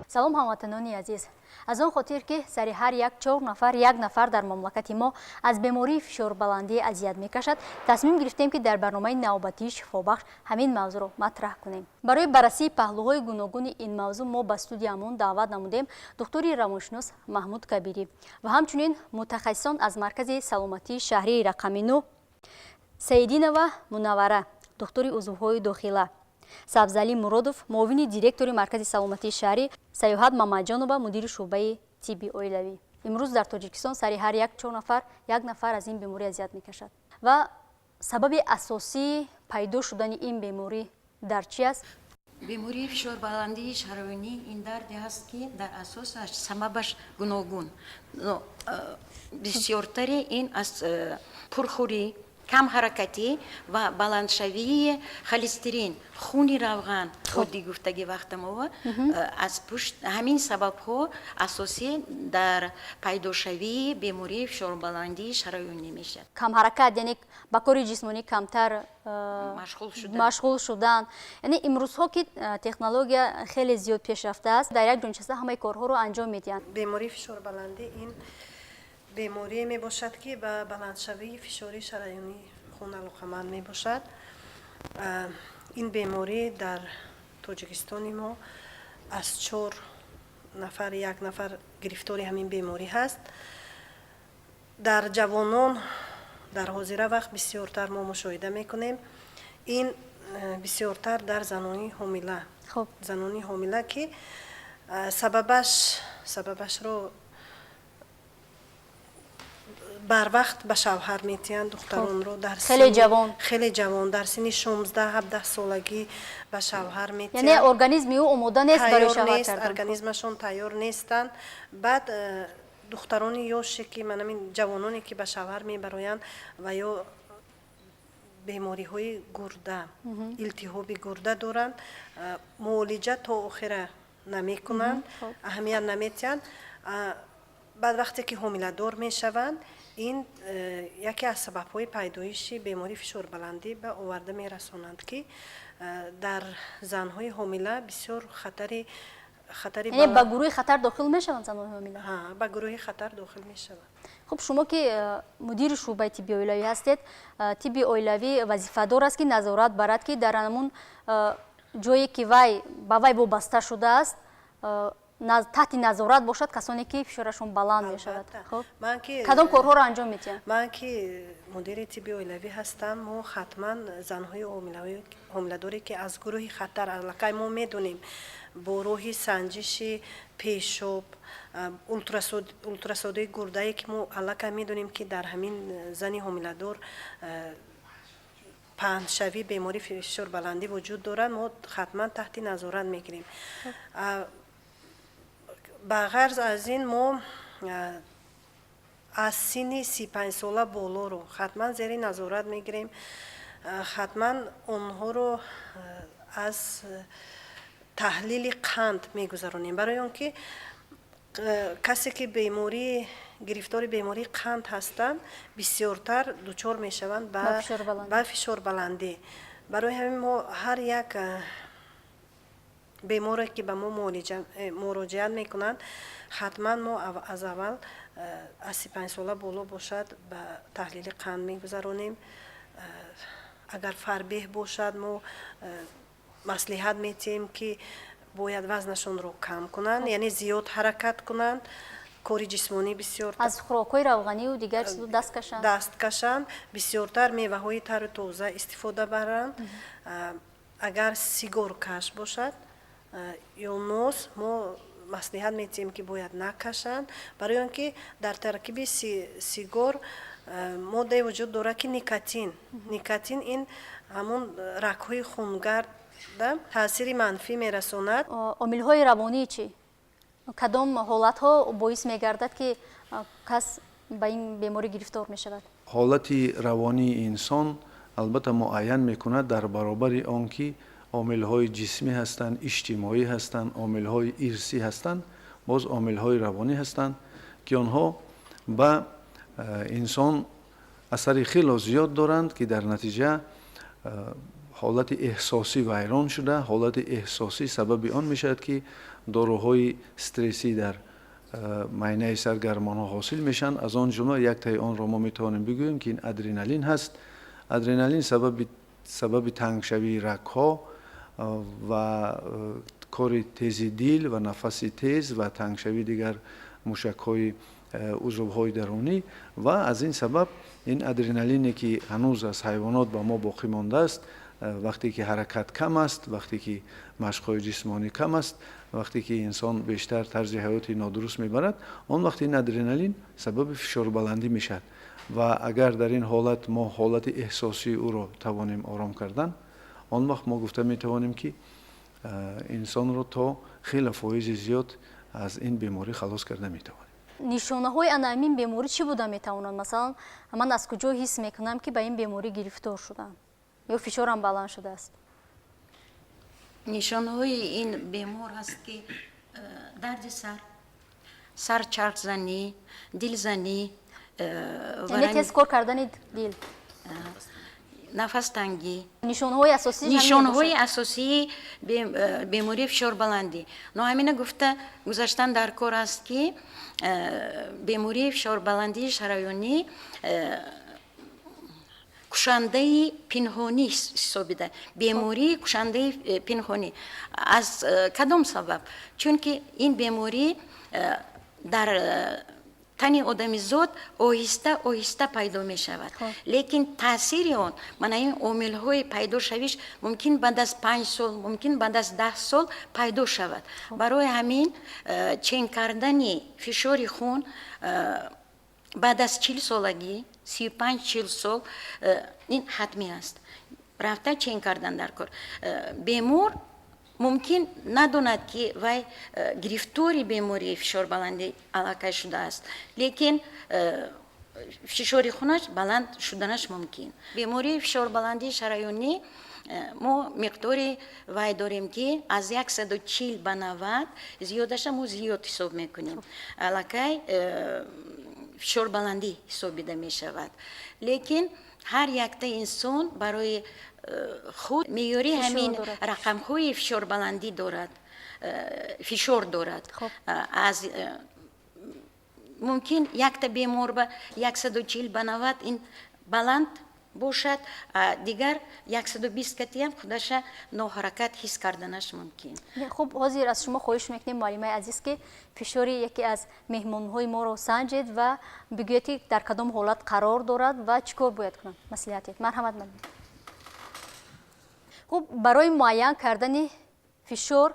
Салом, ҳамватанони азиз! Аз он хотир, ки сари ҳар як чор нафар як нафар дар мамлакати мо аз бемории фишорбаландӣ азият мекашад, тасмим гирифтем, ки дар барномаи навбатии «Шифобахш» ҳамин мавзӯъро матраҳ кунем. Барои баррасии паҳлӯҳои гуногуни ин мавзӯъ мо ба студиямон даъват намудем духтури равоншинос Маҳмуд Кабирӣ ва ҳамчунин мутахассисон аз Маркази саломатии шаҳрии рақами 9: Саидинова Мунаввара, духтури узвҳои дохила, Сабзалӣ Муродов, муовини директори Маркази саломатии шаҳрӣ, Саёҳат Мамаҷонова, мудири шӯъбаи тибби оилавӣ. Имрӯз дар Тоҷикистон сари ҳар як чор нафар як нафар аз ин беморӣ азият мекашад. Ва сабаби асосии пайдо шудани ин беморӣ дар чӣ аст? Бемории фишорбаландии шараёнӣ ин дарде ҳаст, ки дар асосаш сабабаш гуногун. Бисёртаре ин аз пурхӯрӣ, камҳаракатӣ ва баландшавии холестерин, хуни равған, оддӣ гуфтаги вақтамова, аз пушт ҳамин сабабҳо асосӣ дар пайдошавии бемории фишорбаландии шараёнӣ мешавад. Камҳаракат, яъне ба кори ҷисмонӣ камтар машғул шудан. Яъне имрӯзҳо, ки технология хеле зиёд пешрафтааст, дар як ҷо нишаста ҳамаи корҳоро анҷом медиҳанд. Бемории фишорбаландӣ ин беморие мебошад, ки ба баландшавии фишори шараёнии хун алоқаманд мебошад. Ин беморӣ дар Тоҷикистони мо аз чор нафар як нафар гирифтори ҳамин беморӣ ҳаст. Дар ҷавонон дар ҳозира вақт бисёртар мо мушоҳида мекунем. Ин бисёртар дар занони ҳомила, занони ҳомила, ки сабабашро барвақт ба шавҳар метиҳанд духтаронро дар хеле ҷавон. Хеле ҷавон, дар синни 16-17 солагӣ ба шавҳар метиҳанд. Яъне организми ӯ омода нест барои шавҳар кардан. Организмашон тайёр нестанд. Баъд духтарони ёше, ки манамин ҷавононе, ки ба шавҳар мебароянд, ва ё бемориҳои гурда, илтиҳоби гурда доранд, муолиҷа то охира намекунанд, аҳамият наметиҳанд. Баъд вақте ки ҳомиладор мешаванд, ин яке аз сабабҳои пайдоиши бемории фишорбаландӣ ба оварда мерасонанд, ки дар занҳои ҳомила бисёр хатари Яъне ба гурӯҳи хатар дохил мешаванд занони ҳомила? Ба гурӯҳи хатар дохил мешаванд. Хуб, шумо ки мудири шӯъбаи тибби оилавӣ ҳастед, тибби оилавӣ вазифадор аст, ки назорат барад, ки дар ҳамун ҷое, ки вай ба вай вобаста шудааст, таҳти назорат бошад касоне, ки фишорашон баланд мешавад. Кадом корҳоро анҷом медиҳанд? Ман ки мудири тибби оилавӣ ҳастам, мо ҳатман занҳои ҳомиладоре, ки аз гурӯҳи хатар аллакай мо медонем бо роҳи санҷиши пешоб, ултрасадои гурдае, ки мо аллакай медонем, ки дар ҳамин зани ҳомиладор паҳншавии бемории фишорбаландӣ вуҷуд дорад, мо ҳатман таҳти назорат мегирем. Ба ғарз аз ин, мо аз синни 35сола болоро ҳатман зери назорат мегирем, ҳатман онҳоро аз таҳлили қанд мегузаронем, барои он ки касе, ки бемории гирифтори бемории қанд ҳастанд, бисёртар дучор мешаванд ба фишорбаландӣ. Барои ҳамин мо ҳар як беморе, ки ба мо муроҷиат мекунанд, ҳатман мо аз аввал аз 35сола боло бошад, ба таҳлили қанд мегузаронем. Агар фарбеҳ бошад, мо маслиҳат метиҳем, ки бояд вазнашонро кам кунанд, яъне зиёд ҳаракат кунанд, кори ҷисмонӣ бисёр. Аз хӯрокҳои равғанию дигар чизо даст кашанд. Даст кашанд, бисёртар меваҳои тару тоза истифода баранд. Агар сигоркаш бошад ё нос, мо маслиҳат метиҳем, ки бояд накашанд, барои он ки дар таркиби сигор моддае вуҷуд дорад, ки никотин. Никотин ин ҳамон рагҳои хунгарда таъсири манфӣ мерасонад. Омилҳои равонӣ чӣ? Кадом ҳолатҳо боис мегардад, ки кас ба ин беморӣ гирифтор мешавад? Ҳолати равонии инсон албатта муайян мекунад. Дар баробари он ки омилҳои ҷисмӣ ҳастанд, иҷтимоӣ ҳастанд, омилҳои ирсӣ ҳастанд, боз омилҳои равонӣ ҳастанд, ки онҳо ба инсон асари хело зиёд доранд, ки дар натиҷа Ҳолати эҳсосӣ вайрон шуда, ҳолати эҳсосӣ сабаби он мешавад, ки доруҳои стрессӣ дар майнаи сар гармонҳо ҳосил мешаванд. Аз он ҷумла яктаи онро мо метавонем бигӯем, ки ин адреналин ҳаст. Адреналин сабаби тангшавии рагҳо ва кори тези дил ва нафаси тез ва тангшавии дигар мушакҳои узвҳои дарунӣ, ва аз ин сабаб ин адреналине, ки ҳанӯз аз ҳайвонот ба мо боқӣ мондааст, вақте ки ҳаракат кам аст, вақте ки машқҳои ҷисмонӣ кам аст, вақте ки инсон бештар тарзи ҳаёти нодуруст мебарад, он вақт ин адреналин сабаби фишорбаландӣ мешавад. Ва агар дар ин ҳолат мо ҳолати эҳсосии ӯро тавонем ором кардан, он вақт мо гуфта метавонем, ки инсонро то хеле фоизи зиёд аз ин беморӣ халос карда метавонем. Нишонаҳои ана ҳамин беморӣ чӣ буда метавонанд? Масалан, ман аз куҷо ҳис мекунам, ки ба ин беморӣ гирифтор шудам ё фишорам баланд шудааст? Нишонаҳои ин бемор ҳаст, ки дарди сар, сарчархзанӣ, дилзанӣ, яъне тез кор кардани дил, нафастангӣ. Нишонаҳои асосӣ. Нишонаҳои асосии бемории фишорбаландӣ. Но ҳамина гуфта гузаштан дар кор аст, ки бемории фишорбаландии шараёнӣ кушандаи пинҳонӣ ҳисобида, бемории кушандаи пинҳонӣ. Аз кадом сабаб? Чунки ин беморӣ дар тани одамизод оҳиста оҳиста пайдо мешавад, лекин таъсири он, мана ин омилҳои пайдошавиш мумкин баъд аз 5 сол, мумкин баъд аз 10 сол пайдо шавад. Барои ҳамин чен кардани фишори хун баъд аз 40 солагӣ, 35-40 сол ин ҳатмӣ аст, рафта чен кардан дар кор. Бемор мумкин надонад, ки вай гирифтори бемории фишорбаландӣ аллакай шудааст, лекин фишори хунаш баланд шуданаш мумкин. Бемории фишорбаландии шараёнӣ мо миқдори вай дорем, ки аз 140 ба 90 зиёдаша мо зиёд ҳисоб мекунем, аллакай фишорбаландӣ ҳисобида мешавад. Лекин ҳар якта инсон барои худ меъёри ҳамин рақамҳои фишорбаландӣ дорад, фишор дорад. Аз мумкин якта бемор ба 140 ба 90 ин баланд бошад, дигар 120 катиам худаша ноҳаракат ҳис карданаш мумкин. Хуб, ҳозир аз шумо хоҳиш мекунем, муаллимаи азиз, ки фишори яке аз меҳмонҳои моро санҷед ва бигӯед, ки дар кадом ҳолат қарор дорад ва чӣ кор бояд кунад. Маслиҳат диҳед, марҳамат. Хуб, барои муайян кардани фишор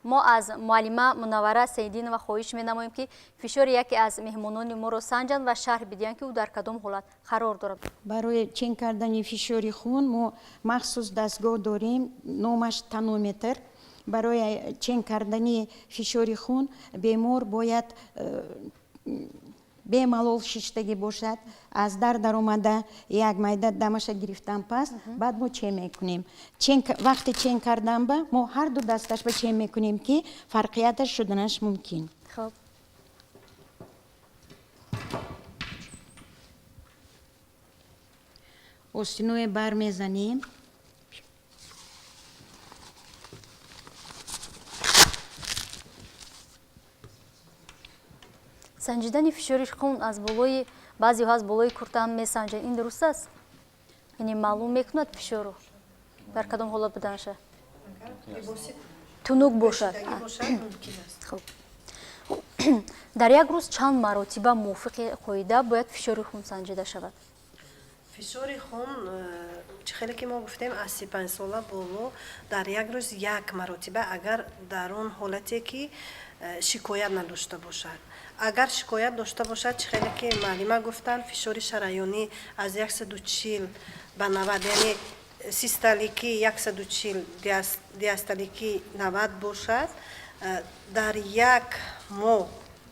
мо аз муаллима Мунаввара Саидинова хоҳиш менамоем, ки фишори яке аз меҳмонони моро санҷанд ва шарҳ бидиҳанд, ки ӯ дар кадом ҳолат қарор дорад. Барои чен кардани фишори хун мо махсус дастгоҳ дорем, номаш тонометр. Барои чен кардани фишори хун бемор бояд бемалол шиштагӣ бошад. Аз дар даромада як майда дамаша гирифтан пас, баъд мо чен мекунем. Вақте чен кардан ба мо ҳар ду дасташ ба чен мекунем, ки фарқияташ шуданаш мумкин. Хуб. Остиное бар мезанем. Санҷидани фишори хун аз болои, баъзеҳо аз болои курта ҳам месанҷанд, ин дуруст аст? Яъне маълум мекунад фишорро дар кадом ҳолат буданаша? Тунук бошад. Хуб, дар як рӯз чанд маротиба мувофиқи қоида бояд фишори хун санҷида шавад? Фишори хун, чӣ хеле ки мо гуфтем, аз 35 сола боло дар як рӯз як маротиба, агар дар он ҳолате ки шикоят надошта бошад. Агар шикоят дошта бошад, чӣ хеле ки муаллима гуфтанд, фишори шараёнӣ аз 140 ба 90, яъне систоликӣ 140, диастоликӣ 90 бошад, дар як моҳ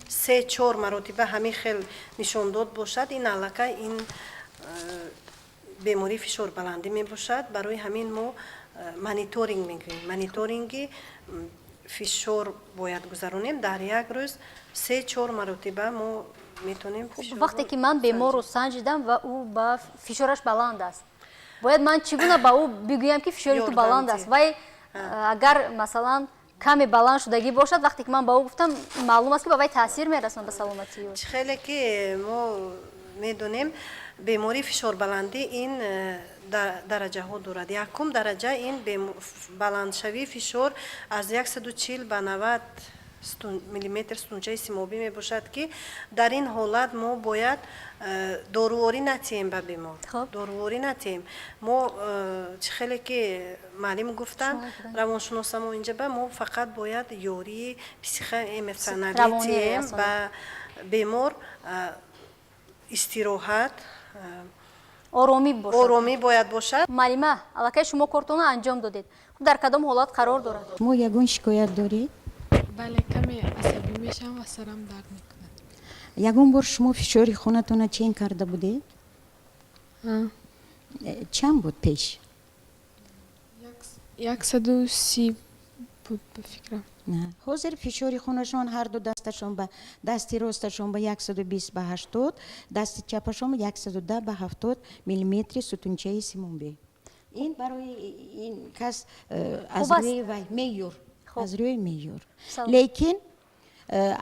се чор маротиба ҳамин хел нишондод бошад, ин аллакай ин бемории фишорбаландӣ мебошад. Барои ҳамин мо мониторинг мегӯем, мониторинги фишор бояд гузаронем. Дар як рӯз се чор маротиба мо метавонем. Вақте ки ман беморро санҷидам ва ӯ ба фишораш баланд аст. Бояд ман чӣ гуна ба ӯ бигӯям, ки фишори ту баланд аст? Вай агар, масалан, каме баланд шудагӣ бошад, вақте ки ман ба ӯ гуфтам, маълум аст, ки ба вай таъсир мерасонад, ба саломатии ӯ. Чӣ хеле ки мо медонем, бемории фишорбаландӣ ин дараҷаҳо дорад. Якум дараҷа ин баландшавии фишор аз 140 ба 90 миллиметр сутунчаи симобӣ мебошад, ки дар ин ҳолат мо бояд доруворӣ натиҳем ба бемор, доруворӣ натиҳем. Мо, чӣ хеле ки муаллим гуфтанд, равоншиносамо инҷа, ба мо фақат бояд ёрии психоэмоционалӣ тиҳем ба бемор, истироҳат, оромӣ бошад. Оромӣ бояд бошад. Муаллима, аллакай шумо кортонро анҷом додед. Хуб, дар кадом ҳолат қарор дорад? Шумо ягон шикоят доред? Бале, каме асабӣ мешавам ва сарам дард мекунад. Ягон бор шумо фишори хунатонро чен карда будед? Чанд буд пеш? 130 буд, ба фикрам. Ҳозир фишори хунашон ҳарду дасташон ба дасти росташон ба 120 ба 80, дасти чапашон ба 110 ба 70 миллиметри сутунчаи симобӣ. Ин барои ин кас аз рӯи вай меъёр, аз рӯи меъёр. Лекин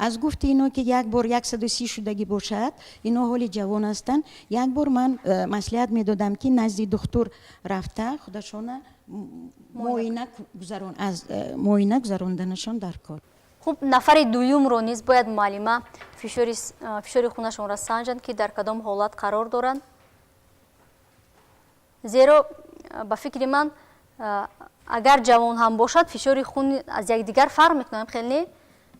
аз гуфти ино, ки як бор 130 шудагӣ бошад, ино ҳоли ҷавон ҳастанд, як бор ман маслиҳат медодам, ки назди духтур рафта, худашона муоина гузарон, аз муоина гузаронданашон дар кор. Хуб, нафари дуюмро низ бояд муаллима фишори хунашонро санҷанд, ки дар кадом ҳолат қарор доранд, зеро ба фикри ман, агар ҷавон ҳам бошад, фишори хун аз якдигар фарқ мекунад, хел не?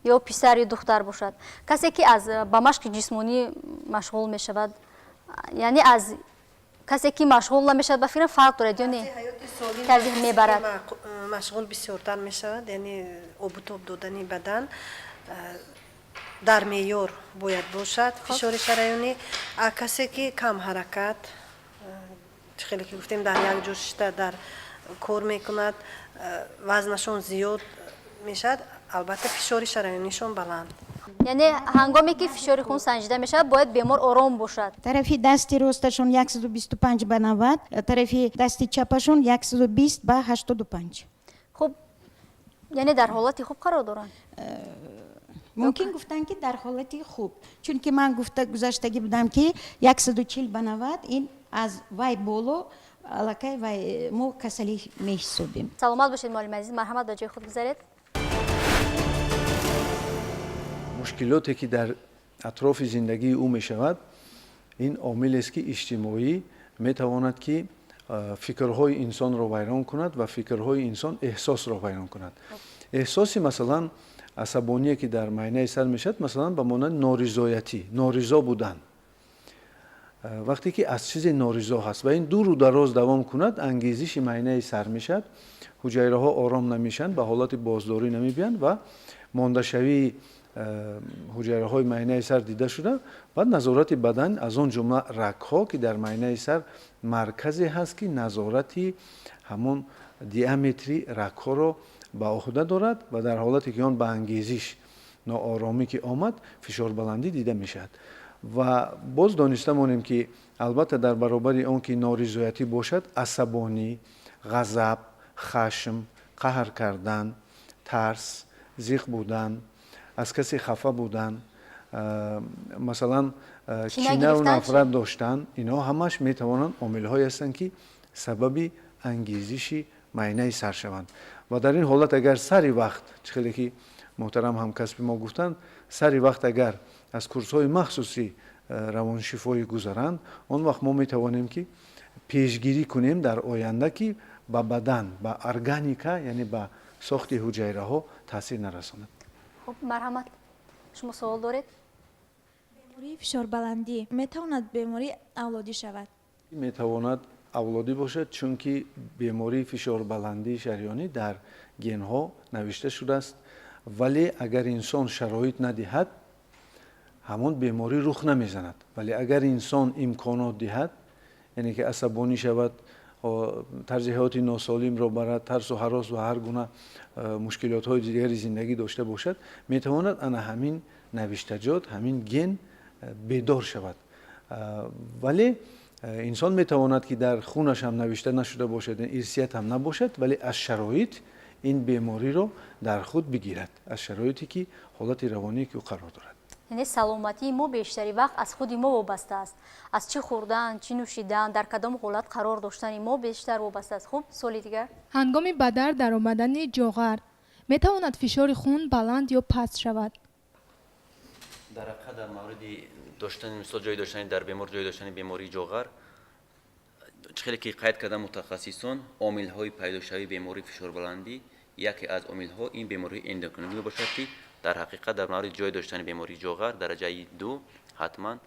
Ё писар ё духтар бошад, касе ки аз ба машқи ҷисмонӣ машғул мешавад, яъне аз касе ки машғул намешавад, ба фикрам, фарқ дорад ё не? Тарзи мебарад. Машғул бисёртар мешавад, яъне обутоб додани бадан дар меъёр бояд бошад фишори шараёнӣ. А касе ки кам ҳаракат, чӣ хеле ки гуфтем, дар як ҷо шишта дар кор мекунад, вазнашон зиёд мешавад, албатта, фишори шараёнишон баланд. Яъне ҳангоме ки фишори хун санҷида мешавад, бояд бемор ором бошад. Тарафи дасти росташон 125 ба 90, тарафи дасти чапашон 120 ба 85. Хуб, яъне дар ҳолати хуб қарор доранд? Мумкин гуфтан, ки дар ҳолати хуб, чунки ман гуфта гузаштагӣ будам, ки 140 ба 90, ин аз вай боло аллакай вай мо касалӣ меҳисобем. Саломат бошед, муаллими азиз. Марҳамат, ба ҷои худ гузаред. Мушкилоте ки дар атрофи зиндагии ӯ мешавад, ин омилест, ки иҷтимоӣ метавонад, ки фикрҳои инсонро вайрон кунад ва фикрҳои инсон эҳсосро вайрон кунад. Эҳсоси, масалан, асабоние, ки дар майнаи сар мешавад, масалан, ба монанди норизоятӣ, норизо будан, вақте ки аз чизе норизо ҳаст ва ин дуру дароз давом кунад, ангезиши майнаи сар мешавад, ҳуҷайраҳо ором намешаванд, ба ҳолати боздорӣ намебиёнд ва мондашавии ҳуҷайраҳои майнаи сар дида шуда, баъд назорати бадан, аз он ҷумла рагҳо, ки дар майнаи сар марказе ҳаст, ки назорати ҳамон диаметри рагҳоро ба ӯҳда дорад, ва дар ҳолате ки он ба ангезиш, нооромӣ ки омад, фишорбаландӣ дида мешавад. Ва боз дониста монем, ки албатта дар баробари он ки норизоятӣ бошад, асабонӣ, ғазаб, хашм, қаҳр кардан, тарс, зиқ будан, аз касе хафа будан, масалан, кинаву нафрат доштан, инҳо ҳамаш метавонанд омилҳое ҳастанд, ки сабаби ангезиши майнаи сар шаванд. Ва дар ин ҳолат агар сари вақт, чӣ хеле ки муҳтарам ҳамкасби мо гуфтанд, сари вақт агар аз курсҳои махсуси равоншифоӣ гузаранд, он вақт мо метавонем, ки пешгирӣ кунем дар оянда, ки ба бадан, ба органика, яъне ба сохти ҳуҷайраҳо таъсир нарасонад. Хуб, марҳамат, шумо савол доред? Бемории фишорбаландӣ метавонад бемории авлодӣ шавад? Метавонад авлодӣ бошад, чунки бемории фишорбаландии шариёнӣ дар генҳо навишта шудааст, вале агар инсон шароит надиҳад, ҳамон беморӣ рух намезанад. Вале агар инсон имконот диҳад, яъне ки асабонӣ шавад, тарзи ҳаёти носолимро барад, тарсу ҳарос ва ҳар гуна мушкилотҳои дигари зиндагӣ дошта бошад, метавонад ана ҳамин навиштаҷот, ҳамин ген бедор шавад. Вале Инсон метавонад, ки дар хунаш ҳам навишта нашуда бошад, ирсият ҳам набошад, вале аз шароит ин бемориро дар худ бигирад, аз шароите ки ҳолати равоние ки ӯ қарор дорад. Яъне саломатии мо бештари вақт аз худи мо вобаста аст, аз чӣ хӯрдан, чӣ нӯшидан, дар кадом ҳолат қарор доштани мо бештар вобаста аст. Хуб, суоли дигар. Ҳангоми ба дар даромадани ҷоғар метавонад фишори хун баланд ё паст шавад? Дар ҳақиқат, дар мавриди доштани, мисол, ҷой доштани дар бемор ҷой доштани бемории ҷоғар, чӣ хеле ки қайд кардан мутахассисон, омилҳои пайдошавии бемории фишорбаландӣ, яке аз омилҳо ин бемории эндокринӣ мебошад, ки дар ҳақиқат дар мавриди ҷой доштани бемории ҷоғар дараҷаи ду ҳатман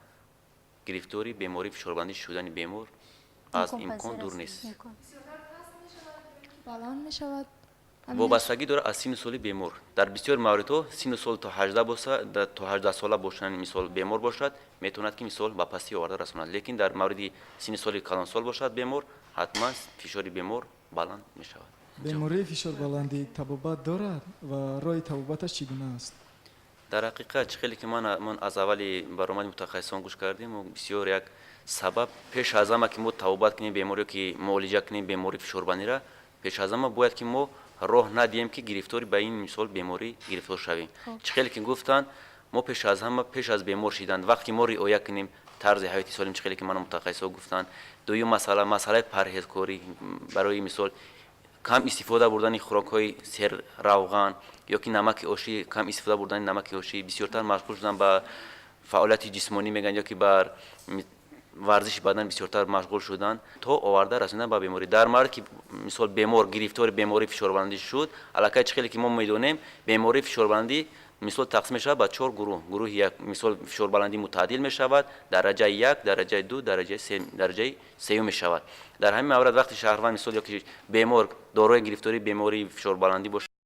гирифтори бемории фишорбаландӣ шудани бемор аз имкон дур нест. Баланд мешавад? Вобастагӣ дорад аз синну соли бемор. Дар бисёри мавридҳо синну сол то 18 боса, то 18 сола бошанд, мисол, бемор бошад, метавонад, ки, мисол, ба пастӣ оварда расонад, лекин дар мавриди синни соли калонсол бошад бемор, ҳатман фишори бемор баланд мешавад. Бемории фишорбаландӣ табобат дорад ва роҳи табобаташ чӣ гуна аст? Дар ҳақиқат, чӣ хеле ки ман аз аввали баромади мутахассисон гӯш кардем, бисёр як сабаб, пеш аз ҳама ки мо табобат кунем бемориё ки муолиҷа кунем бемории фишорбаландира, пеш аз ҳама бояд ки мо роҳ надиҳем, ки гирифтори ба ин, мисол, беморӣ гирифтор шавем. Чӣ хеле ки гуфтанд, мо пеш аз ҳама, пеш аз бемор шидан, вақте ки мо риоя кунем тарзи ҳаёти солим, чӣ хеле ки мана мутахассисҳо гуфтанд. Дуюм масъала, масъалаи парҳезкорӣ, барои мисол, кам истифода бурдани хӯрокҳои серравған ё ки намаки ошӣ, кам истифода бурдани намаки ошӣ, бисёртар машғул шудан ба фаъолияти ҷисмонӣ мегӯянд ё ки бар варзиши бадан бисёртар машғул шудан, то оварда расондан ба беморӣ. Дар маврид ки, мисол, бемор гирифтори бемории фишорбаландӣ шуд, аллакай, чӣ хеле ки мо медонем, бемории фишорбаландӣ, мисол, тақсим мешавад ба чор гурӯҳ. Гурӯҳи як, мисол, фишорбаландӣ мутаъдил мешавад, дараҷаи як, дараҷаи ду, дараҷаи се, дараҷаи сеюм мешавад. Дар ҳамин маврид, вақти шаҳрванд, мисол, ё ки бемор дорои гирифтории бемории фишорбаландӣ бошад.